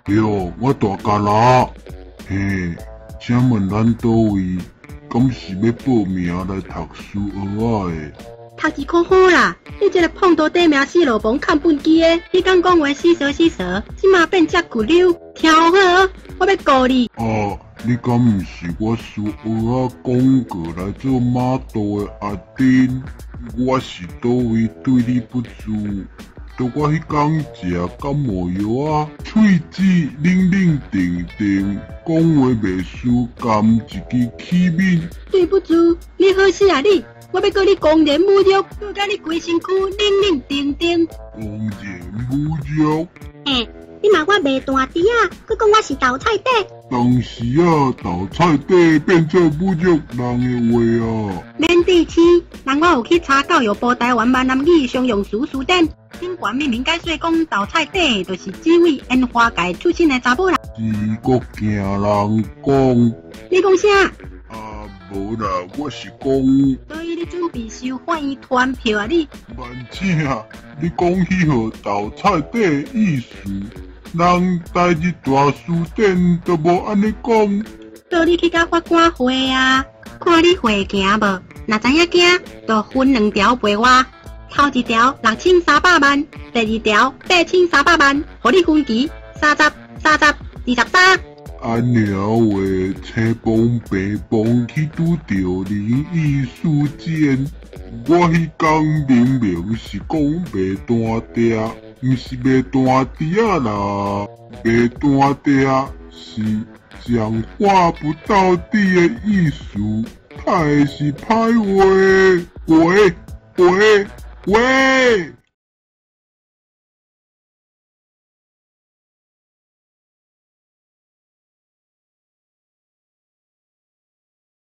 對，我大家啦。嘿，請問咱佗位？敢是欲報名來讀書學仔的？讀一科好啦！你這个碰到短命死落房崁畚箕的，彼工講話死趖死趖，這馬變遮骨溜，聽好，我欲告你！啊，你敢毋是我書學仔廣告來做碼頭的阿珍？我是佗位對你不住？著我彼工食感冒藥仔，喙齒冷冷定定，講話袂輸含一支起面。對不住，你好死啊你！我欲告你公然侮辱，告甲你規身軀冷冷定定。公然侮辱？欸，你罵我賣彈珠仔，閣講我是豆菜底。當時啊，豆菜底變做侮辱人的話啊。免得氣，人我有去查教育部台灣閩南語常用詞辭典，頂懸明明解說講豆菜底就是指位煙花界出身的查某人。是閣驚人講？你講啥？啊，無啦，我是講。所以你準備收法院傳票啊你？慢請，你講彼號豆菜底的意思，人台日大辭典都無按呢講。叫你去佮法官會啊，看你會驚無？若知影驚，就分兩條賠我。頭一條6300萬，第二條8300萬，予你分期三十、三十、23。按呢話，青幫白幫去拄著靈異事件，我彼工明明是講賣彈地，毋是賣彈珠仔啦，賣彈地是講話不到底的意思，太是歹話，喂喂喂！